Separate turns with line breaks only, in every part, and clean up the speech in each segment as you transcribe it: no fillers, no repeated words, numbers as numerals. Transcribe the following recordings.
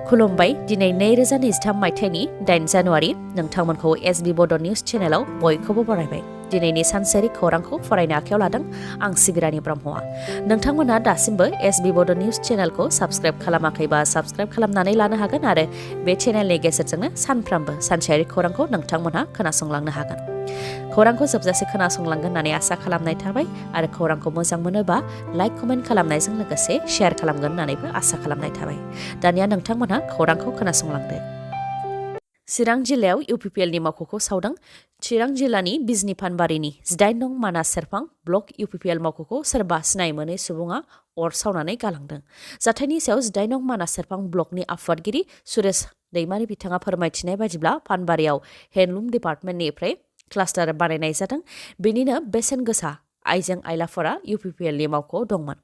खुलुमबाय दिनै 2023 मायथाइनि 8 जानुवारि नोंथांमोनखौ एसबी बड' निउज चेनेलाव बयखौबो बरायबाय दिनैनि सानसेयारि खौरांखौ फरायनो आखायाव लादों आं सिबिरानि ब्रह्मआ नोंथांमोना दासिमबो एसबी बड' निउज चेनेलखौ साबस्क्राइब खालामाखैबा साबस्क्राइब खालामनानै लानो हागोन आरो बे चेनेलनि गेजेरजोंनो सानफ्रामबो सानसेयारि खौरांखौ नोंथांमोनहा खोनासंलांनो हागोन खौरांखौ जोबजासे खोनासंलांगोन होननानै आसा खालामनाय थाबाय आरो खौरांखौ मोजां मोनोबा लाइक कमेन्ट खालामनायजों लोगोसे शेयार खालामगोन होननानैबो आसा खालामनाय थाबाय दानिया नोंथांमोनहा खौरांखौ खोनासंलांदो चिरां जिल्लायाव UPPLनि मावख'खौ सावदों चिरां जिल्लानि बिजनी फानबारिनि 18 नं मानास सेरफां ब्लक UPPL मावख'खौ सोरबा सिनाय मोनै सुबुङा अर सावनानै गालांदों जाथायनि सायाव 18 नं मानास सेरफां ब्लकनि आफादगिरि सुरेश दैमारि बिथाङा फोरमायथिनाय बायदिब्ला फानबारियाव हेन्डलुम डिपार्टमेन्टनिफ्राय क्लास्टार बानायनाय जादों बेनिनो बेसेन गोसा आइजें आइलाफोरा UPPLनि मावख'आव दंमोन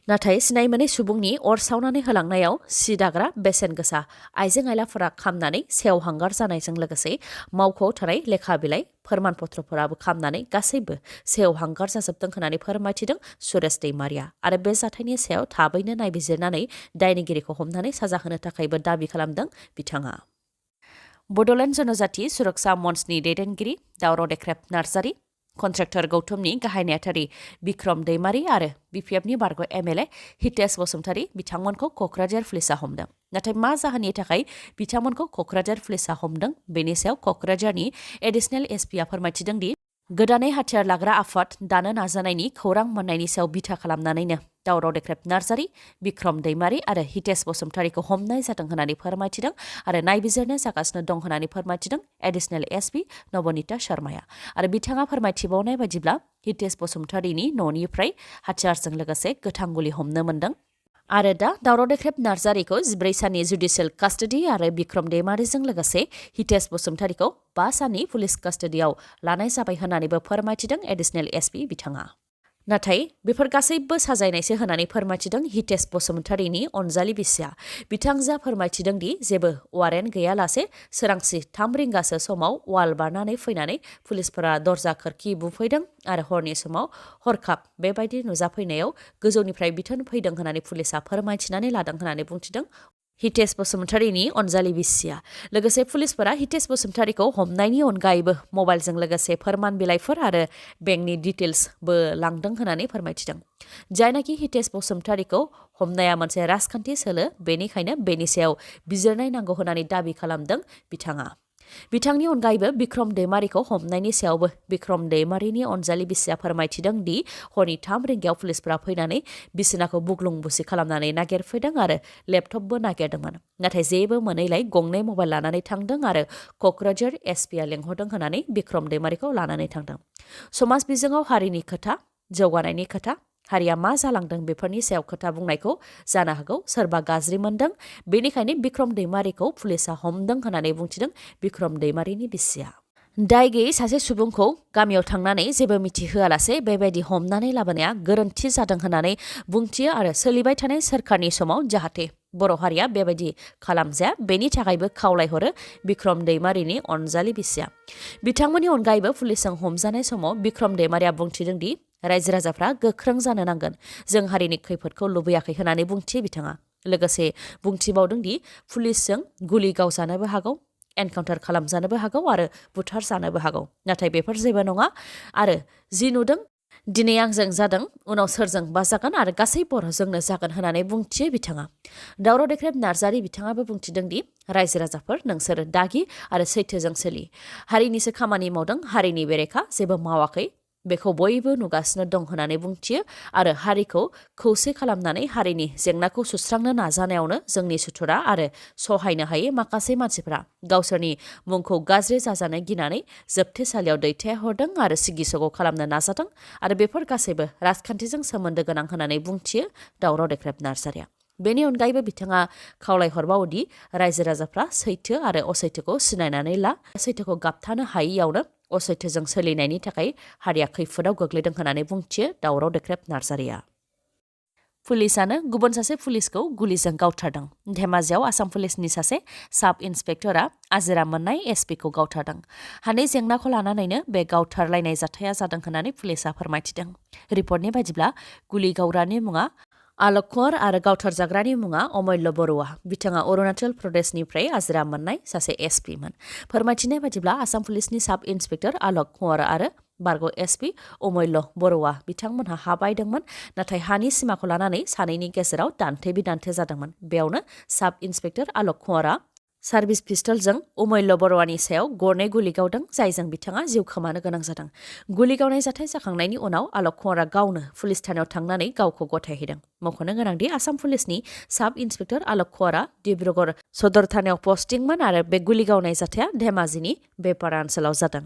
नाथाय सिनाय मोनै सुबुंनि अर सावनानै होलांनायाव सि दाग्रा बेसेन गोसा आइजें आइलाफोरा खामनानै सेवहांगार जानायजों लोगोसे मावख'आव थानाय लेखा बिलाइ फोरमान पत्रफोराबो खामनानै गासैबो सेवहांगार जाजोबदों होननानै फोरमायथिदों सुरेश दैमारिया आरो बे जाथायनि सायाव थाबैनो नायबिजिरनानै दायनिगिरिखौ हमनानै साजा होनो थाखायबो दाबि खालामदों बिथाङा बड'लेण्ड जनजाति सुरक्षा मन्चनि दैदेनगिरि दावराव देख्रेब नार्जारि कन्ट्रेक्टर गौतमनि गाहाय नेहाथारि बिक्रम दैमारि आरो BPFनि बारग' MLA हितेश बसुमतारी बिथांमोनखौ क'क्राझार पुलिसा हमदों नाथाय मा जाहोननि थाखाय बिथांमोनखौ क'क्राझार पुलिसा हमदों बेनि सायाव क'क्राझारनि एडिशनेल SPआ फोरमायथिदों दि गोदानै हाथियार लाग्रा आफाद दानो नाजानायनि खौरां मोननायनि सायाव बिथा खालामनानैनो दावराव देख्रेब नार्जारि बिक्रम दैमारि आरो हितेश बसुमतारीखौ हमनाय जादों होननानै फोरमायथिदों आरो नायबिजिरनो जागासिनो दं होननानै फोरमायथिदों एडिशनेल SP नबनीता शर्माया आरो बिथाङा फोरमायथिबावनाय बायदिब्ला हितेश बसुमतारीनि न'निफ्राय हाथियारजों लोगोसे गोथां गुलि हमनो मोन्दों आरो दा दावराव देख्रेब नार्जारिखौ 14 साननि जुडिसियेल कास्टडि आरो बिक्रम दैमारिजों लोगोसे हितेश बसुमतारीखौ 5 साननि पुलिस कास्टडियाव लानाय जाबाय होननानैबो फोरमायथिदों एडिशनेल SP बिथाङा नाथाय बेफोर गासैबो साजायनायसो होननानै फोरमायथिदों हितेश बसुमतारीनि अनजालि बिसिया बिथांजोआ फोरमायथिदों दि जेबो वारेन्ट गैयालासे सोरांसि 3 रिंगासो समाव वाल बारनानै फैनानै पुलिसफोरा दरजा खोरखि बुफैदों आरो हरनि समाव हरखाब बेबायदि नुजाफैनायाव गोजौनिफ्राय बिथोन फैदों होननानै पुलिसा फोरमायथिनानै लादों होननानै बुंथिदों हितेश बसुमतारीनि अनजालि बिसिया लोगोसे पुलिसफोरा हितेश बसुमतारीखौ हमनायनि अनगायैबो मबाइलजों लोगोसे फोरमान बिलाइफोर आरो बेंकनि डिटेल्सबो लांदों होननानै फोरमायथिदों जायनाखि हितेश बसुमतारीखौ हमनाया मोनसे राजखान्थि सोलो बेनिखायनो बेनि सायाव बिजिरनाय नांगौ होननानै दाबि खालामदों बिथाङा बिथांनि अनगायैबो बिक्रम दैमारिखौ हमनायनि सायावबो बिक्रम दैमारिनि अनजालि बिसिया फोरमायथिदों दि हरनि 3 रिंगायाव पुलिसफोरा फैनानै बिसिनाखौ बुग्लुं बुसि खालामनानै नागिरफैदों आरो लेपटपबो नागिरदोंमोन नाथाय जेबो मोनैलाय गंनै मबाइल लानानै थांदों आरो क'क्राझार SPआ लेंहरदों होननानै बिक्रम दैमारिखौ लानानै थांदों समाज बिजोङाव हारिनि खोथा जौगानायनि खोथा हारिया मा जालांदों बेफोरनि सायाव खोथा बुंनायखौ जानो हागौ सोरबा गाज्रि मोनदों बेनिखायनो बिक्रम दैमारिखौ पुलिसा हमदों होननानै बुंथिदों बिक्रम दैमारिनि बिसिया दाय गैयै सासे सुबुंखौ गामियाव थांनानै जेबो मिथिहोआलासे बेबायदि हमनानै लाबोनाया गोरोन्थि जादों होननानै बुंथियो आरो सोलिबाय थानाय सोरखारनि समाव जाहाथे बर' हारिया बेबायदि खालामजाया बेनि थाखायबो खावलायहरो बिक्रम दैमारिनि अनजालि बिसिया बिथांमोननि अनगायैबो पुलिसजों हमजानाय समाव बिक्रम दैमारिया बुंथिदों दि रायजो राजाफ्रा गोख्रों जानो नांगोन जों हारिनि खैफोदखौ लुबैयाखै होननानै बुंथियो बिथाङा लोगोसे बुंथिबावदों दि पुलिसजों गुलि गावजानोबो हागौ एनकाउन्टार खालामजानोबो हागौ आरो बुथार जानोबो हागौ नाथाय बेफोर जेबो नङा आरो जि नुदों दिनै आंजों जादों उनाव सोरजोंबा जागोन आरो गासै बर'जोंनो जागोन होननानै बुंथियो बिथाङा दावराव देख्रेब नार्जारि बिथाङाबो बुंथिदों दि रायजो राजाफोर नोंसोर दागि आरो सैथोजों सोलि हारिनिसो खामानि मावदों हारिनि बेरेखा जेबो मावाखै बेखौ बयबो नुगासिनो दं होननानै बुंथियो आरो हारिखौ खौसे खालामनानै हारिनि जेंनाखौ सुस्रांनो नाजानायावनो जोंनि सुथुरा आरो सहायनो हायै माखासे मानसिफोरा गावसोरनि मुंखौ गाज्रि जाजानो गिनानै जोबथेसालियाव दैथायहरदों आरो सिगिसग' खालामनो नाजादों आरो बेफोर गासैबो राजखान्थिजों सोमोन्दो गोनां होननानै बुंथियो दावराव देख्रेब नार्जारिया बेनि अनगायैबो बिथाङा खावलायहरबावोदि रायजो राजाफ्रा सैथो आरो असैथोखौ सिनायनानै ला सैथोखौ गाबथानो हायैयावनो असैथोजों सोलिनायनि थाखाय हारिया खैफोदाव गोग्लैदों होननानै बुंथियो दावराव देख्रेब नार्जारिया पुलिसानो गुबुन सासे पुलिसखौ गुलिजों गावथारदों धेमाजियाव आसाम पुलिसनि सासे साब इन्सपेक्टरा आजिरा मोननाय SPखौ गावथारदों हानै जेंनाखौ लानानैनो बे गावथारलायनाय जाथाया जादों होननानै पुलिसा फोरमायथिदों रिपर्टनि बायदिब्ला गुलि गावग्रानि मुङा आलक कुंवर आरो गावथारजाग्रानि मुङा अमल्य बर'आ बिथाङा अरुणाचल प्रदेशनिफ्राय आजिरा मोननाय सासे एसपि मोन। फोरमायथिनाय बादिब्ला आसाम पुलिसनि साब इन्सपेक्टर आलक कुंवर आरो बारग' एसपि अमल्य बर'आ बिथांमोनहा हा बायदोंमोन, नाथाय हानि सिमाखौ लानानै सानैनि गेजेराव दान्थे बिदान्थे जादोंमोन। बेयावनो साब इन्सपेक्टर आलक कुंवरआ सार्भिस पिस्टलजों अमल्य बर'आनि सायाव गरनै गुलि गावदों, जायजों बिथाङा जिउ खोमानो गोनां जादों। गुलि गावनाय जाथाय जाखांनायनि उनाव आलक कुंवरआ गावनो पुलिस थानायाव थांनानै गावखौ गथायहैदों। मख'नो गोनांदि आसाम पुलिसनि साब इन्सपेक्टर आलक कुंवरआ डिब्रुगड़ सदर थानायाव पस्टिंमोन आरो बे गुलि गावनाय जाथाया धेमाजिनि बेपारा ओनसोलाव जादों।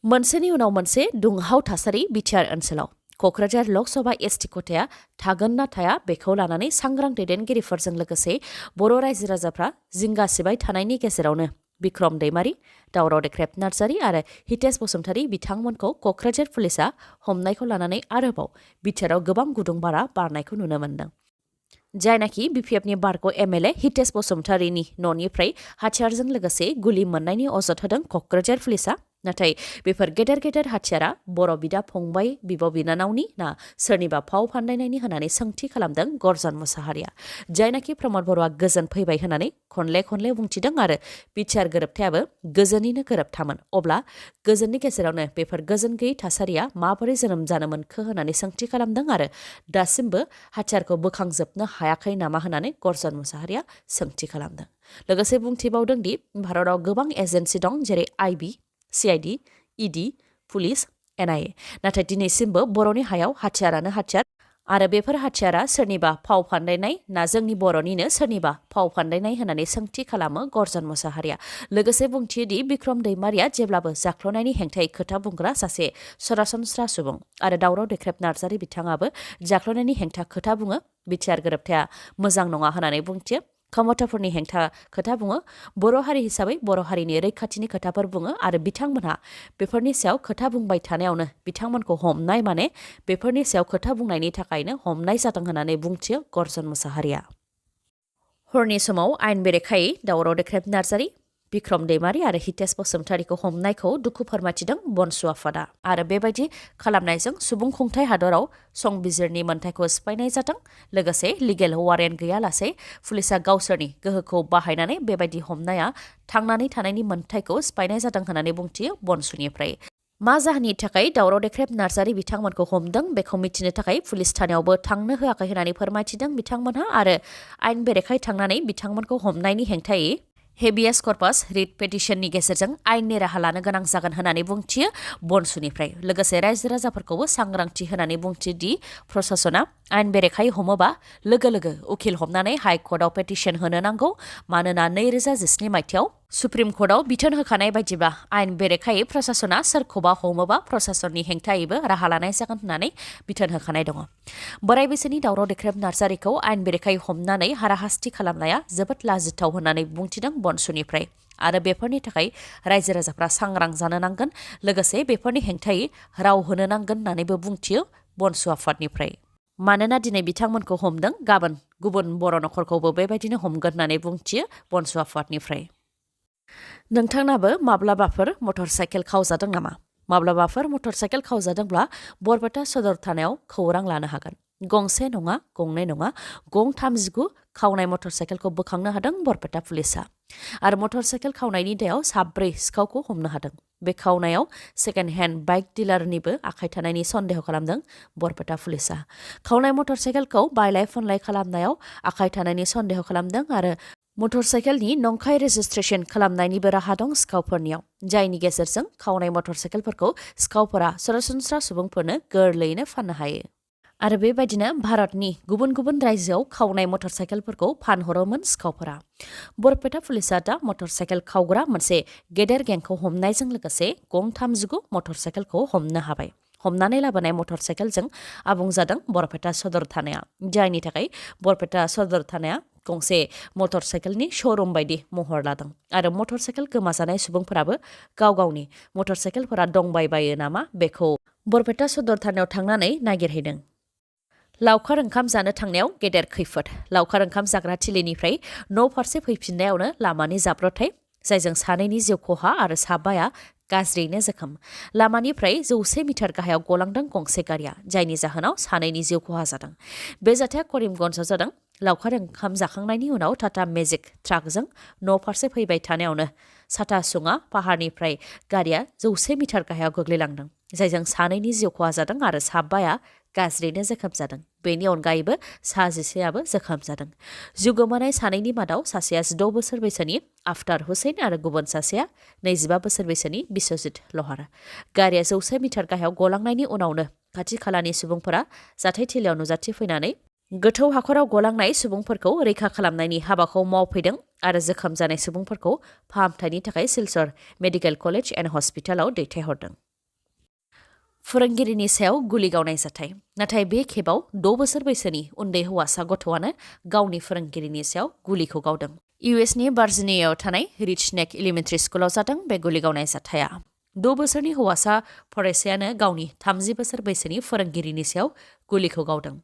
मोनसेनि उनाव मोनसे दुंहाव थासारि बिटिआर ओनसोलाव। क'क्राझार लकसभा एसटि खथाया थागोन ना थाया बेखौ लानानै सांग्रां दैदेनगिरिफोरजों लोगोसे बर' रायजो राजाफ्रा जिंगा सिबाय थानायनि गेजेरावनो बिक्रम दैमारि, दावराव देख्रेब नार्जारि आरो हितेश बसुमतारी बिथांमोनखौ क'क्राझार पुलिसा हमनायखौ लानानै आरोबाव बिटिआरआव गोबां गुदुं बारा बारनायखौ नुनो मोन्दों। जायनाखि बिपिएफनि बारग' एमएलए हितेश बसुमतारीनि न'निफ्राय हाथियारजों लोगोसे गुलि मोननायनि अजद होदों क'क्राझार पुलिसा। नाथाय बेफोर गेदेर गेदेर हाथियारा बर' बिदा फंबाय बिब' बिनानावनि ना सोरनिबा फाव फान्दायनायनि होननानै सोंथि खालामदों गर्जन मुसाहारिया। जायनाखि प्रमद बर'आ गोजोन फैबाय होननानै खनले खनले बुंथिदों आरो बिटिआर गोरोबथायाबो गोजोननिनो गोरोबथामोन। अब्ला गोजोननि गेजेरावनो बेफोर गोजोन गैयै थासारिया माबोरै जोनोम जानो मोनखो होननानै सोंथि खालामदों आरो दासिमबो हाथियारखौ बोखांजोबनो हायाखै नामा होननानै गर्जन मुसाहारिया सोंथि खालामदों। लोगोसे बुंथिबावदों दि भारताव गोबां एजेन्सि दं, जेरै आइबि, सिआइडि, इडि, पुलिस, एनआइए, नाथाय दिनैसिमबो बर'नि हायाव हाथियारानो हाथियार आरो बेफोर हाथियारा सोरनिबा फाव फान्दायनाय ना जोंनि बर'निनो सोरनिबा फाव फान्दायनाय होननानै सोंथि खालामो गर्जन मुसाहारिया। लोगोसे बुंथियोदि बिक्रम दैमारिया जेब्लाबो जाख्ल'नायनि हेंथायै खोथा बुंग्रा सासे सरासनस्रा सुबुं आरो दावराव देख्रेब नार्जारि बिथाङाबो जाख्ल'नायनि हेंथा खोथा बुङो। बिटिआर गोरोबथाया मोजां नङा होननानै बुंथियो। खमताफोरनि हेंथा खोथा बुङो। बर' हारि हिसाबै बर' हारिनि रैखाथिनि खोथाफोर बुङो आरो बिथांमोनहा बेफोरनि सायाव खोथा बुंबाय थानायावनो बिथांमोनखौ हमनाय माने बेफोरनि सायाव खोथा बुंनायनि थाखायनो हमनाय जादों होननानै बुंथियो गर्जन मुसाहारिया। हरनि समाव आयेन बेरेखायै दावराव देख्रेब नार्जारि, बिक्रम दैमारि आरो हितेश बसुमतारीखौ हमनायखौ दुखु फोरमायथिदों बनसु आफादा आरो बेबायदि खालामनायजों सुबुं खुंथाय हादराव संबिजिरनि मोन्थायखौ सिफायनाय जादों। लोगोसे लिगेल वारेन्ट गैयालासे पुलिसा गावसोरनि गोहोखौ बाहायनानै बेबायदि हमनाया थांनानै थानायनि मोन्थायखौ सिफायनाय जादों होननानै बुंथियो बनसुनिफ्राय। मा जाहोननि थाखाय दावराव देख्रेब नार्जारि बिथांमोनखौ हमदों बेखौ मिथिनो थाखाय पुलिस थानायावबो थांनो होआखै होननानै फोरमायथिदों बिथांमोनहा आरो आयेन बेरेखायै थांनानै बिथांमोनखौ हमनायनि हेंथायै हेबियास कर्पास रिट पेटिशननि गेजेरजों आयेननि राहा लानो गोनां जागोन होननानै बुंथियो बनसुनिफ्राय। लोगोसे रायजो राजाफोरखौबो सांग्रांथि होनानै बुंथियो दि प्रशासना आयेन बेरेखायै हमोबा लोगो लोगो उखिल हमनानै हाइकर्टआव पेटिशन होनो नांगौ। मानोना 2017 मायथाइयाव सुप्रिम कर्टआव बिथोन होखानाय बायदिब्ला आयेन बेरेखायै प्रशासना सोरखौबा हमोबा प्रशासननि हेंथायैबो राहा लानाय जागोन होननानै बिथोन होखानाय दङ। बोराय बैसोनि दावराव देख्रेब नार्जारिखौ आयेन बेरेखायै हमनानै हाराहास्ति खालामनाया जोबोद लाजिथाव होननानै बुंथिदों बनसुनिफ्राय आरो बेफोरनि थाखाय रायजो राजाफ्रा सांग्रां जानो नांगोन। लोगोसे बेफोरनि हेंथायै राव होनो नांगोन होननानैबो बुंथियो बनसु आफादनिफ्राय। मानोना दिनै बिथांमोनखौ हमदों, गाबोन गुबुन बर' नखरखौबो बेबायदिनो हमगोन होननानै बुंथियो बनसु आफादनिफ्राय। नोंथांनाबो माब्लाबाफोर मटर साइकेल खावजादों नामा? माब्लाबाफोर मटर साइकेल खावजादोंब्ला बरपेटा सदर थानायाव खौरां लानो हागोन। गंसे नङा, गंनै नङा, गं 39 खावनाय मटर साइकेलखौ बोखांनो हादों बरपेटा पुलिसा आरो मटर साइकेल खावनायनि दायाव 7 सिखावखौ हमनो हादों। बे खावनायाव सेकेन्ड हेन्ड बाइक डिलारनिबो आखाइ थानायनि सन्देह खालामदों बरपेटा पुलिसा। खावनाय मटर साइकेलखौ बायलाय फानलाय खालामनायाव आखाइ थानायनि सन्देह खालामदों आरो मटर साइकेलनि नंखाय रेजिस्ट्रेशन खालामनायनिबो राहा दं सिखावफोरनियाव, जायनि गेजेरजों खावनाय मटर साइकेलफोरखौ सिखावफोरा सरासनस्रा सुबुंफोरनो गोरलैयैनो फाननो हायो। आरो बेबायदिनो भारतनि गुबुन गुबुन रायजोआव खावनाय मटर साइकेलफोरखौ फानहरोमोन सिखावफोरा। बरपेटा पुलिसा दा मटर साइकेल खावग्रा मोनसे गेदेर गेंखौ हमनायजों लोगोसे गं 39 मटर साइकेलखौ हमनो हाबाय। हमनानै लाबोनाय मटर साइकेलजों आबुं जादों बरपेटा सदर थानाया, जायनि थाखाय बरपेटा सदर थानाया गंसे मटर साइकेलनि श'रुम बायदि महर लादों आरो मटर साइकेल गोमाजानाय सुबुंफोराबो गाव गावनि मटर साइकेलफोरा दंबायबायो नामा बेखौ बरपेटा सदर थानायाव थांनानै नागिरहैदों। लावखार ओंखाम जानो थांनायाव गेदेर खैफोद। लावखार ओंखाम जाग्रा थिलिनिफ्राय न' फारसे फैफिननायावनो लामानि जाब्रबथाय, जायजों सानैनि जिउ खहा आरो साबाया गाज्रियैनो जोखोम लामानिफ्राय 100 मिटार गाहायाव गलांदों गंसे गारिया जायनि जाहोनाव सानैनि जिउ खहा जादों बे जाथाया करिमगन्जआव जादों लावखार ओंखाम जाखांनायनि उनाव टाटा मेजिक ट्राकजों न' फारसे फैबाय थानायावनो साथासुङा पाहारनिफ्राय गारिया 100 मिटार गाहायाव गोग्लैलांदों जायजों सानैनि जिउ खहा जादों आरो साबाया गाज्रियैनो जोखोम जादों बेनि अनगायैबो सा11आबो जोखोम जादों जिउ गोमानाय सानैनि मादाव सासेया 16 बोसोर बैसोनि आफ्तार हुसैन आरो गुबुन सासेया 25 बोसोर बैसोनि बिश्वजित लहार गारिया 100 मिटार गाहायाव गलांनायनि उनावनो खाथि खालानि सुबुंफोरा जाथायथिलियाव नुजाथिफैनानै गोथौ हाखराव गलांनाय सुबुंफोरखौ रैखा खालामनायनि हाबाखौ मावफैदों आरो जोखोम जानाय सुबुंफोरखौ फाहामथायनि थाखाय सिलचर मेडिकेल कलेज एन्ड हस्पिटालाव दैथायहरदों फोरोंगिरिनि सायाव गुलि गावनाय जाथाय नाथाय बे खेबाव 6 बोसोर बैसोनि उन्दै हौवासा गथ'आनो गावनि फोरोंगिरिनि सायाव गुलिखौ गावदों इउएसनि भार्जिनियायाव थानाय रिच नेक एलिमेन्टारि स्कुलाव जादों बे गुलि गावनाय जाथाया 6 बोसोरनि हौवासा फरायसायानो गावनि 30 बोसोर बैसोनि फोरोंगिरिनि सायाव गुलिखौ गावदों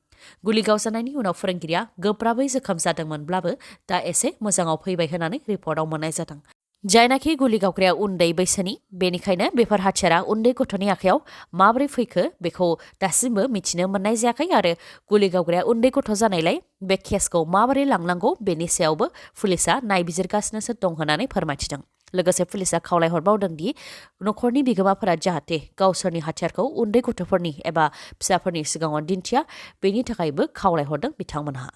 गुलि गावजानायनि उनाव फोरोंगिरिया गोब्राबै जोखोम जादोंमोनब्लाबो दा एसे मोजाङाव फैबाय होननानै रिपर्टआव मोननाय जादों जायनाखि गुलि गावग्राया उन्दै बैसोनि बेनिखायनो बेफोर हाथियारा उन्दै गथ'नि आखायाव माबोरै फैखो बेखौ दासिमबो मिथिनो मोननाय जायाखै आरो गुलि गावग्राया उन्दै गथ' जानायलाय बे केसखौ माबोरै लांनांगौ बेनि सायावबो पुलिसा नायबिजिरगासिनोसो दं होननानै फोरमायथिदों लोगोसे पुलिसा खावलायहरबावदों दि नखरनि बिगोमाफोरा जाहाथे गावसोरनि हाथियारखौ उन्दै गथ'फोरनि एबा फिसाफोरनि सिगाङाव दिन्थिया बेनि थाखायबो खावलायहरदों बिथांमोनहा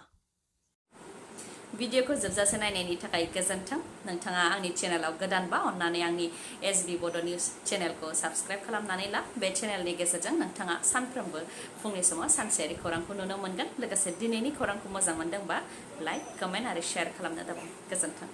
भिडिअखौ जोबजासे नायनायनि थाखाय गोजोन्थों नोंथाङा आंनि चेनेलाव गोदानबा अन्नानै आंनि एसबी बड' निउज चेनेलखौ साबस्क्राइब खालामनानै ला बे चेनेलनि गेजेरजों नोंथाङा सानफ्रोमबो फुंनि समाव सानसेयारि खौरांखौ नुनो मोनगोन लोगोसे दिनैनि खौरांखौ मोजां मोनदोंबा लाइक कमेन्ट आरो शेयार खालामनो दाबाव गोजोन्थों